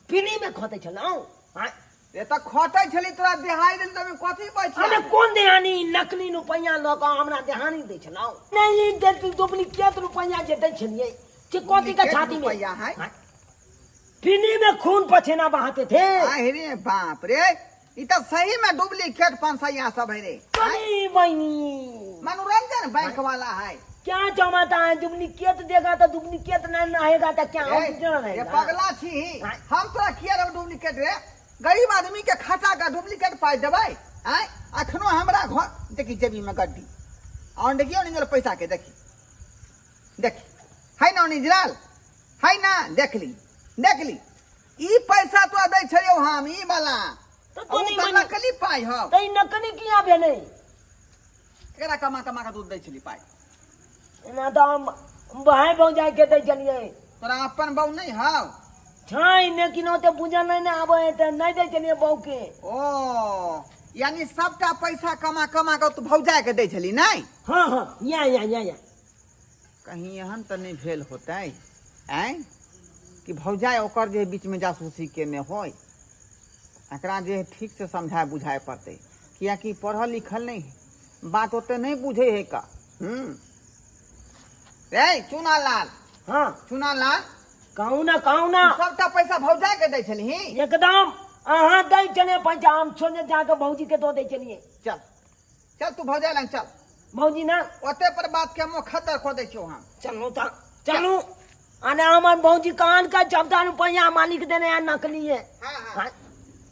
Speaker 1: फिनी में खोते चलू हैं
Speaker 2: रे तऽ खटै छली तोरा देहाई देल तमे कथी बैठ
Speaker 1: अरे कोन देहानी नकली रुपैया लऽ कऽ हमरा देहानी दै छलहुँ नहीं ई डुप्लीकेट रुपैया जे दै छलियै से कथी के छाती में
Speaker 2: रुपैया है
Speaker 1: फिनी में खून पछेना बहाते थे
Speaker 2: आहि रे बाप रे ई तऽ सही में डुप्लीकेट पंसैया सब है रे
Speaker 1: अरे बहनी
Speaker 2: मनोरंजन बैंक वाला है
Speaker 1: क्या जमाता है डुप्लीकेट देगा तो डुप्लीकेट नहीं रहेगा तो क्या
Speaker 2: ए,
Speaker 1: ओरिजिनल
Speaker 2: ये
Speaker 1: रहेगा
Speaker 2: पगला छी हम तोरा किया रहब डुप्लीकेट रे गरीब आदमी के खाता का डुप्लीकेट पाई देबै आय अखनो हमरा घर देखी जेबी में गड्डी और देखियो निजल पैसा के देखी देखी है ना निजराल है ना देख ली देख ली ई पैसा तोरा दै छलियौ हम ई वाला
Speaker 1: तो
Speaker 2: ओ
Speaker 1: तो नहीं
Speaker 2: तऽ
Speaker 1: मानी
Speaker 2: नकली पाई हौ
Speaker 1: तो ई नकली किया भेलै
Speaker 2: केकरा कमा कमा के दूध दै छली पाई
Speaker 1: एना तऽ हम भाय भौजाई के दै छलियै
Speaker 2: तोरा अपन बहू नहि हौ
Speaker 1: छै लेकिन ओते बुझल नहि ने आबै है तऽ नहि दै छलियै बहू के
Speaker 2: ओ यानी सबटा पैसा कमा कमा के तू भौजाई के दै छली नहि
Speaker 1: हाँ हाँ या या या या
Speaker 2: कहीं एहन तऽ नहि भेल होतै आँय कि भौजाइ ओकर जे बीचमे जासूसी केने होय एकरा जे ठीकसँ समझाय बुझाय पड़तै किएकि पढ़ल लिखल नहि है बात ओते नहि बुझै है का हूँ रे चुना लाल
Speaker 1: हाँ
Speaker 2: चुना लाल
Speaker 1: कहू ना कहू ना
Speaker 2: तू सबटा पैसा भौजाइ के दै छलही
Speaker 1: एकदम अहाँ दै छलियै पैसा हम सोझे जाके भौजी के दऽ दै छलियै
Speaker 2: चल चल तू भौजाइ लग चल
Speaker 1: भौजी ना
Speaker 2: ओते पर बात के मुँह खद्दर कऽ दै छियौ हम
Speaker 1: चलू तऽ चलू अने हमर भौजी कान का चौदह रुपया मालिक देने है नकली है
Speaker 2: हाँ हाँ
Speaker 1: हाँ,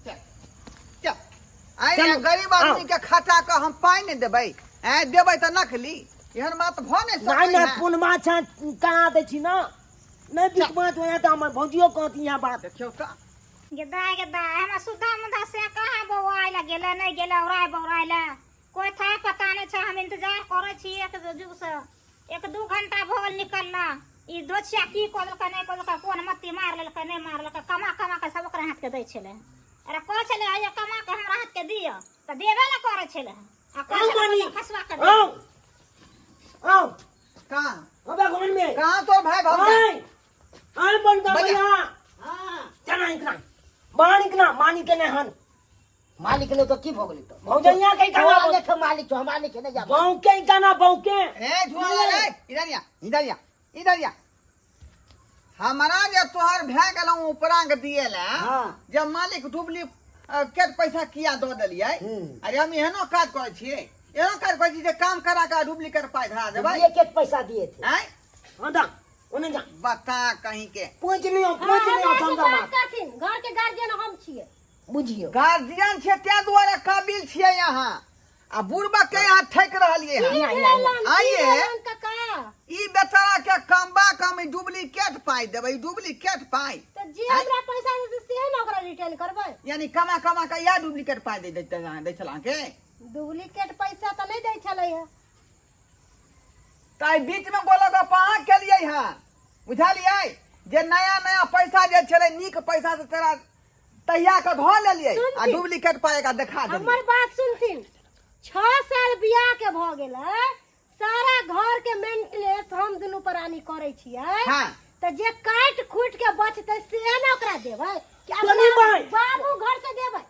Speaker 2: चल चल आइ
Speaker 1: चलू,
Speaker 2: गरीब आदमी के खटा के हम पाइ नहि देबै आँय देबै तऽ नकली एहन बात भऽ नहि
Speaker 1: नहीं
Speaker 2: सकै
Speaker 1: नहीं
Speaker 2: ने।
Speaker 1: पुनमा छा करा दै छी ना नहीं बीच में होया तऽ हमर भौजियो कहती यहाँ बात
Speaker 2: देखियौ तऽ
Speaker 4: गेदा गेदा हमरा सुधा मुधा से कहाँ बौआइ लए गेलै नहि गेलै औराइ बौराइ लए कोइ था पता नहि छै हम इंतजार करै छी एक जुग से एक दू घंटा भऽ गेल निकलला ई दोछिया की कऽ देलकै नहि कऽ देलकै कोन मत्ती मारि लेलकै नहि मारि लेलकै कमा कमा कऽ सब ओकरा हाथके दै छलै अरे कहै छलै आइयो कमा कऽ हमरा हाथके दिअ तऽ देबे ने करै छलै आ कहै
Speaker 1: आउ
Speaker 4: छलै
Speaker 1: मामी
Speaker 4: फसवा कऽ दे
Speaker 1: आउ आउ
Speaker 2: कहाँ
Speaker 1: अबे घर में
Speaker 2: कहाँ तोर भाय भौजाइ
Speaker 1: आइ आय बनका
Speaker 2: बजा।
Speaker 1: भैया
Speaker 5: हाँ
Speaker 1: चना इतना मानिक ना मानिक के नहीं हन
Speaker 5: मालिक ने तो की भऽ गेलै तऽ
Speaker 1: भौजैया के
Speaker 5: तोरा
Speaker 1: गाना
Speaker 5: लेखे मालिक छौ हमरा लेखे नहि जा
Speaker 1: बौके गाना बौके
Speaker 2: ए झुआ रे इधर या इधर या इधर या हमरा जे तोहर भए गेलौ उपरांग दिए ला
Speaker 5: हाँ।
Speaker 2: जे मालिक डुबली के पैसा किया दऽ देलियै
Speaker 5: हम्म।
Speaker 2: अरे हम एहनो काज करै छियै एहनो काज करै छियै जे काम करा के डुप्लीकेट पाइ धरा देबै
Speaker 5: एक एक पैसा दिए थे
Speaker 2: आँय
Speaker 1: हाँ दा ओने जा
Speaker 2: बता कहीं के
Speaker 1: पूछ नहीं
Speaker 3: हाँ,
Speaker 1: पूछ नहीं
Speaker 3: हमरा से
Speaker 1: चंदा
Speaker 3: बात
Speaker 1: मार
Speaker 3: करथिन घर के गार्जियन हम छियै
Speaker 5: बुझियो
Speaker 2: गार्जियन छियै ताहि दुआरे काबिल छियै यहाँ आ बुढ़बा के यहाँ ठकि रहलियै
Speaker 3: की
Speaker 2: हन
Speaker 3: भेलन की
Speaker 2: आइए।
Speaker 3: भेलन काका
Speaker 2: ई बेचारा के कमबा कम ई डुप्लीकेट पाइ देबै ई डुप्लीकेट पाइ
Speaker 3: तऽ जे हमरा पैसा देतै से ने ओकरा रिटर्न करबै
Speaker 2: यानी कमा कमा के इएह डुप्लीकेट पाइ दै दै दै छल अहाँके
Speaker 3: डुप्लीकेट पैसा तऽ नहि दै छलै हँ
Speaker 2: तऽ एहि बीचमे गोलगप्प अहाँ केलियै हँ बुझलियै जे नया नया पैसा जे छलै नीक पैसा से तोरा तहिया के धऽ लेलियै आ
Speaker 3: सुनथिन।
Speaker 2: डुप्लीकेट पाइ एकरा देखा देलियै
Speaker 3: हमर बात सुनथिन 6 साल बियाह के भऽ गेलै सारा घर के मेंटेनेंस हम दुनू प्राणी करै छियै
Speaker 2: हाँ।
Speaker 3: तऽ जे काटि खूटि के बचतै से ने ओकरा देबै कि अपना
Speaker 1: तनी भाई।
Speaker 3: बाबू घर से देबै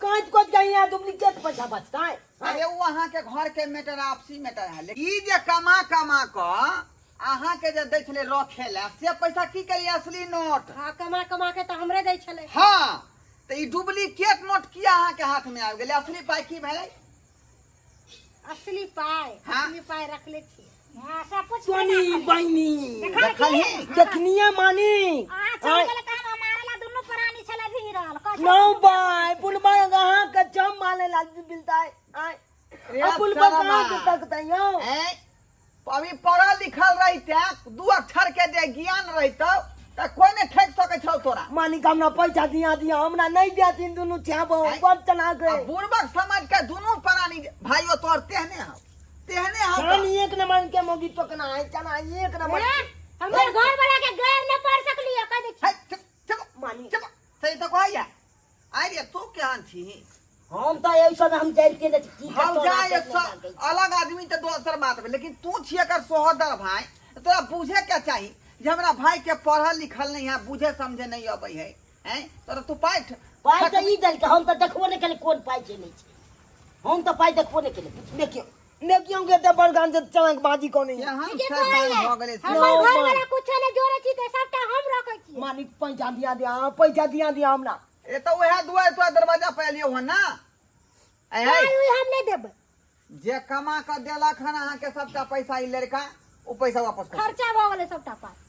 Speaker 1: कांच कोच के यहाँ डुप्लीकेट पैसा बचता है
Speaker 2: अरे ओ अहाँ के घर के मैटर आपसी मैटर है लेकिन ई जे कमा कमा कऽ अहाँ के जे दै छलै रखे ला से पैसा की करिए असली नोट
Speaker 3: हाँ कमा कमा के तऽ हमरे दै छलै
Speaker 2: हाँ तऽ ई डुप्लीकेट नोट किया अहाँ के हाथ में आबि गेलै असली पाइ की भेलै
Speaker 3: असली पाइ
Speaker 2: हाँ।
Speaker 3: असली पाइ रखले छी
Speaker 4: हाँ सब कुछ
Speaker 1: सोनी बहिनी
Speaker 2: देखलही
Speaker 1: देखनिए मानी
Speaker 4: आ चल गेल तऽ हमरा मारला दुनू प्राणी छलै भीड़ल कहै
Speaker 1: नौ बाय पुलबा कहाँ के चम माले लाल मिलता है आय
Speaker 2: रे
Speaker 1: आ पुलबा कहाँ के
Speaker 2: शर्मा।
Speaker 1: तकता यो
Speaker 2: ऐं, अभी पढ़ल लिखल रहिते दू अक्षर के जे ज्ञान रहितौ तऽ कोई नहि ठकि सकै छौ तोरा
Speaker 1: मालिक हमरा पैसा दिया दिया हमरा नहीं दिया तीन दुनू छाबो
Speaker 2: आँय?
Speaker 1: बड़ चला
Speaker 2: आ
Speaker 1: गए
Speaker 2: बुड़बक समझ के दुनू प्राणी भाइयो तोहर तेहने हौ तेहने हौ
Speaker 1: चना एक नंबर के मोगी टोकना है चना एक नंबर
Speaker 3: ए, हमर घर वाला के गैर न पढ़ सकलियै कह दै छी
Speaker 2: है, चुप चुप
Speaker 1: मानी
Speaker 2: चुप सही तऽ कहैया आइ रे तू केहन छी
Speaker 5: हम तऽ एहि सब हम जानिते नहि छी की
Speaker 2: हम
Speaker 5: कतऽ
Speaker 2: जाय
Speaker 5: राखै छै, नहि राखै छै।
Speaker 2: अलग आदमी तऽ दोसर बात भेल लेकिन तू छी एकर सोहदर भाई तोरा बुझे के चाही जे हमरा भाई के पढ़ल लिखल नहीं है बुझे समझे नहीं अबै है हैं तोरा तू पाइ
Speaker 5: पाइ तऽ ई देलकै हम तऽ देखबो नहि केलियै कोन पाइ छै नहि छै हम तऽ पाइ देखबो नहि केलियै
Speaker 1: देखियो देखियो के तऽ बड़गान से चलक बाजी कोनी है
Speaker 2: केहन
Speaker 3: ठीके
Speaker 2: शैतान
Speaker 3: कहलियै।
Speaker 2: भऽ गेलै से।
Speaker 3: हमर घर वाला कुछो नहि जोड़ै छी तऽ सबटा हम रखै छियै
Speaker 1: मालिक पैसा दिया दिया पैसा दिया दिया हमरा
Speaker 2: ए तऽ उएह दुआरि तोरा दरवाजा पर एलियौ हन ना ऐ है
Speaker 3: पाइ उइ हम नहि देबै
Speaker 2: जे कमा कऽ देलक हन अहाँके सबटा पैसा ई लड़का ओ पैसा वापस कर
Speaker 3: खर्चा भऽ गेलै सबटा पाइ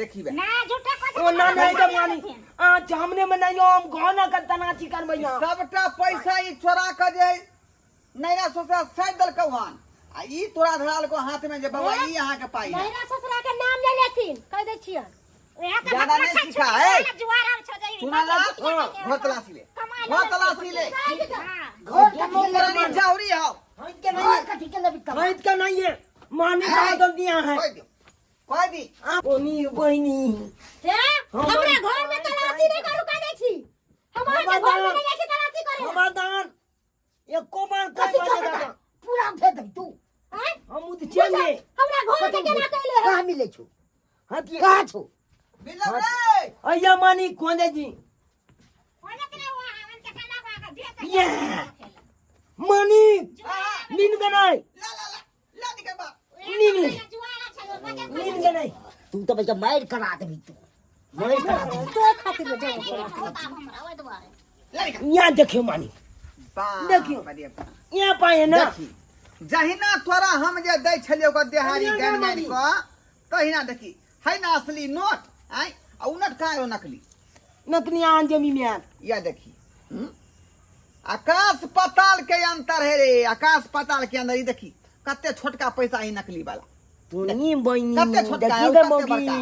Speaker 2: देखी बे
Speaker 4: ना झूठा कहै
Speaker 1: ओ ना नहीं तो मानी आ सामने में नहीं हम गाना का तना चिकन भैया
Speaker 2: सबटा पैसा ई चोरा कऽ जे नैरा ससुरा साइड देलकौ हन आ ई तोरा धरालको हाथ में जे बाबा ई अहाँके पाइ है
Speaker 3: नैरा ससुरा के नाम नहि लेथिन कहि दै छियनि
Speaker 4: उएह तऽ
Speaker 2: ज्यादा
Speaker 4: बकरा
Speaker 2: नहीं
Speaker 4: छै,
Speaker 2: सीखा
Speaker 4: छुट्टी
Speaker 2: है।
Speaker 4: वाला जुआर आब छौ जे ई
Speaker 2: सुना ला
Speaker 4: बाप
Speaker 2: घर तलाशी ले
Speaker 4: कमा
Speaker 2: घर तलाशी ले
Speaker 4: हाँ।
Speaker 5: घर
Speaker 2: दुनू
Speaker 5: कथी के
Speaker 2: प्राणी
Speaker 5: लेबै
Speaker 2: जाउरी हौ
Speaker 1: हाथ के नहीं
Speaker 5: घर कथी के लेबै कमा
Speaker 1: हाथ के नहीं है मानी का दल दिया है
Speaker 2: कहि दियौ कहि दी
Speaker 1: ओनी बहिनी
Speaker 3: हे हमरा घर में तलाशी नहि करू कहि दै छी हम अहाँके घर में नहि जाइ छी तलाशी करे लए।
Speaker 1: समाधान एको बार कोई
Speaker 5: कथी
Speaker 1: बात
Speaker 5: के
Speaker 1: नहीं
Speaker 5: पूरा भेज देब तू
Speaker 3: आँय?
Speaker 1: हम उदचे में
Speaker 3: हमरा घर के केना कैले है
Speaker 5: कहाँ मिलै छौ
Speaker 1: हथिए
Speaker 5: कहाँ छौ
Speaker 2: बिलम रे
Speaker 1: अय्या मानी खोजे जी ये मानी नींद गनाई
Speaker 2: ला ला ला ला निकल बाप
Speaker 1: नींद नींद गनाई
Speaker 5: तू तऽ बच्चा मारि करा देबी तू मारि करा देबी
Speaker 3: तो खातिर जाओ
Speaker 2: ला निकल
Speaker 1: यहाँ देखियो मानी
Speaker 2: बाप
Speaker 1: देखियौ।
Speaker 2: रे बाप।
Speaker 1: यहाँ पाए ना
Speaker 2: देखी जहिना तोरा हम जे दै छलियै ओकर देहारी
Speaker 1: अरे
Speaker 2: गानि
Speaker 1: ना
Speaker 2: गानि कऽ तहिना देखी है ना असली नोट आँय आ उ नोट कहाँ एगो नकली
Speaker 1: नकली आन जमी में आन
Speaker 2: या देखी हम्म? आकाश पाताल के अंतर है रे आकाश पाताल के अंदर ई देखी कते छोटका पैसा है नकली वाला
Speaker 1: तू नहीं बहिनी
Speaker 2: कते छोटका है,
Speaker 1: देखी गे
Speaker 2: कते
Speaker 1: मौगी
Speaker 2: बड़का।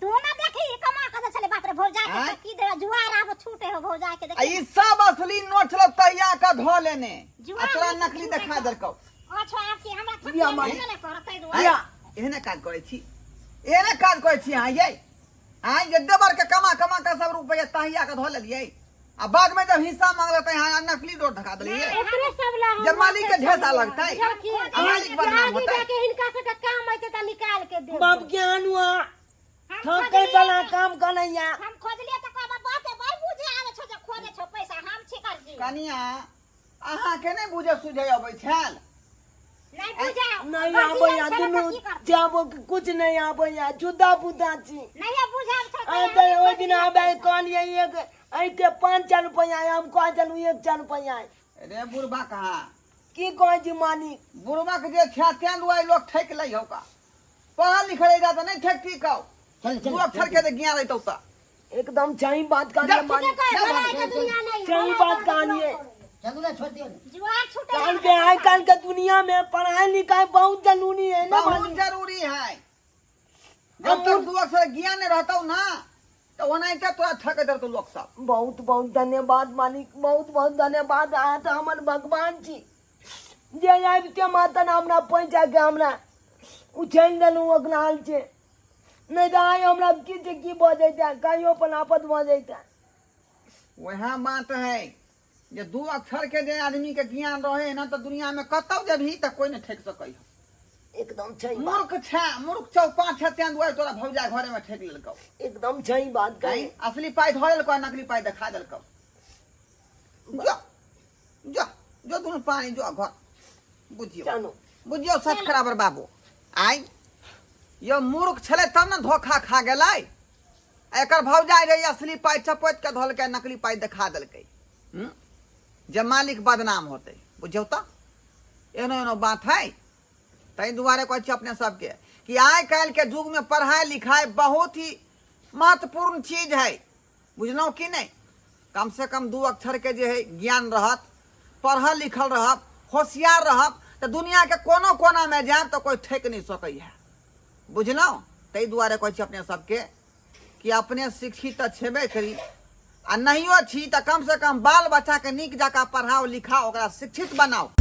Speaker 4: तू ना देखी कमा के छले बाप रे भौजा के
Speaker 2: आँय?
Speaker 4: की दे जुआर आब छूटे हो भौजा के
Speaker 2: आ
Speaker 4: देखी
Speaker 2: ई सब असली नोट छलो तहिया का धो लेने आ
Speaker 4: जुआर
Speaker 2: तोरा
Speaker 4: में
Speaker 2: नकली
Speaker 4: छूटे
Speaker 2: देखा
Speaker 4: हो।
Speaker 2: देलकौ
Speaker 4: अच्छा आपके हमरा थक
Speaker 1: या माई।
Speaker 4: नहीं करतै दुआरे
Speaker 1: या।
Speaker 2: एहने काज करै छी एहने काज करै छी अहाँ यै आँय जे देवर के कमा कमा के सब रुपया तहिया के धो लेलियै आ बाद में जब हिस्सा मांगलक तऽ अहाँ नकली नोट धका देलियै
Speaker 3: एकरे सब ला हम
Speaker 2: जे मालिक के ढेसा लगतै
Speaker 3: देखिए,
Speaker 2: आ मालिक बदनाम
Speaker 3: आगे
Speaker 2: होतै
Speaker 3: जाके हिनका सबके काम अयतै तऽ निकाल के देब
Speaker 1: बाप ज्ञान हुआ
Speaker 4: हम
Speaker 1: ठकै
Speaker 4: खोजलियै
Speaker 1: वाला काम करैया।
Speaker 4: हम खोजलियै तऽ कहबै बाते बड़ बुझे आबै छौ जे खोजै छौ पैसा हम छी करजी।
Speaker 2: कनिया अहाँके नहि बुझे सुझे अबै छल?
Speaker 4: नहि बुझे
Speaker 1: नहीं आबैया दुनू जाबो के कुछ नहीं आबैया जुदा बुदा छी।
Speaker 4: नहीं बुझे आबै छौ।
Speaker 1: आ तऽ ओहि दिन आबे कहलियै एक एहिके 5 रुपैआ हम कहै छलहुँ 1 रुपैआ।
Speaker 2: रे बुढ़बा कहाँ
Speaker 1: की कहै छी मालिक?
Speaker 2: बुढ़बा के जे छै तें दुआरे लोक ठकि लै हौ का। पढ़ल लिखल रहिता तऽ नहि ठकती कौ।
Speaker 5: चल चल
Speaker 2: दू अक्षर के जे ज्ञान रहितौ तऽ
Speaker 1: एकदम सही बात कहलिए मालिक, सही बात कहलिए।
Speaker 5: चलू ना, छोड़ दियो ना।
Speaker 4: जुआर छूटे
Speaker 1: काल के आइ काल के दुनिया में पढ़ाई लिखाई बहुत जरूरी है ना
Speaker 2: बहुत
Speaker 1: मालिक?
Speaker 2: जरूरी है। जब तक दू अक्षर ज्ञान नहीं रहतौ ना तो ओनाहिते तोरा ठकैत रहतौ लोक सब।
Speaker 1: बहुत बहुत धन्यवाद मालिक, बहुत बहुत धन्यवाद। अहाँ तऽ हमर भगवान छी जे आबिते मातन हमरा पैसा के हमरा उछालि देलहुँ ओकरा हाल छै, नहि तऽ आइ हमरा की छै की भऽ जैते, कहियो अपन आफत भऽ जैते।
Speaker 2: वएह बात है जे दू अक्षर के जे आदमी के ज्ञान रहे ना तऽ दुनिया में कतौ जेबही तऽ कोई नहीं ठकि सकै हौ।
Speaker 1: एकदम सही बात।
Speaker 2: मूर्ख छै, मूर्ख चौपा छै, तें दुआरे तोरा भौजा घरे में ठकि लेलकौ।
Speaker 1: एकदम सही बात कही।
Speaker 2: नहीं, असली पाई धऽ लेलकौ, नकली पाई देखा देलकौ। जो जो जो दुनू पानी जो घर बुझियो।
Speaker 1: चलू।
Speaker 2: बुझियो सच खराबर बाबू आइ यो मूर्ख छलै तब ने धोखा खा गेलै। एकर भौजाइ रहे असली पाई चपैत के धोलकै, नकली पाई देखा देलकै। जे मालिक बदनाम होतै। बुझियौ तऽ एहनो एहनो बात है। ताहि दुआरे कहै छी अपने सबके कि आइ काल्हि के युग में पढ़ाई लिखाई बहुत ही महत्वपूर्ण चीज है। बुझलहुँ कि नहि? कम से कम दू अक्षर के जे है ज्ञान रहत, पढ़ल लिखल रहब, होशियार रहब तऽ दुनिया के कोनो कोना में जायब तऽ कोई ठकि नहि सकै है। बुझलहुँ? ताहि दुआरे कहै छी अपने सबके कि अपने शिक्षित तऽ छेबे करी आ नहियो छी तऽ कम से कम बाल बच्चा के नीक जकाँ पढ़ाओ लिखाओ, ओकरा शिक्षित बनाओ।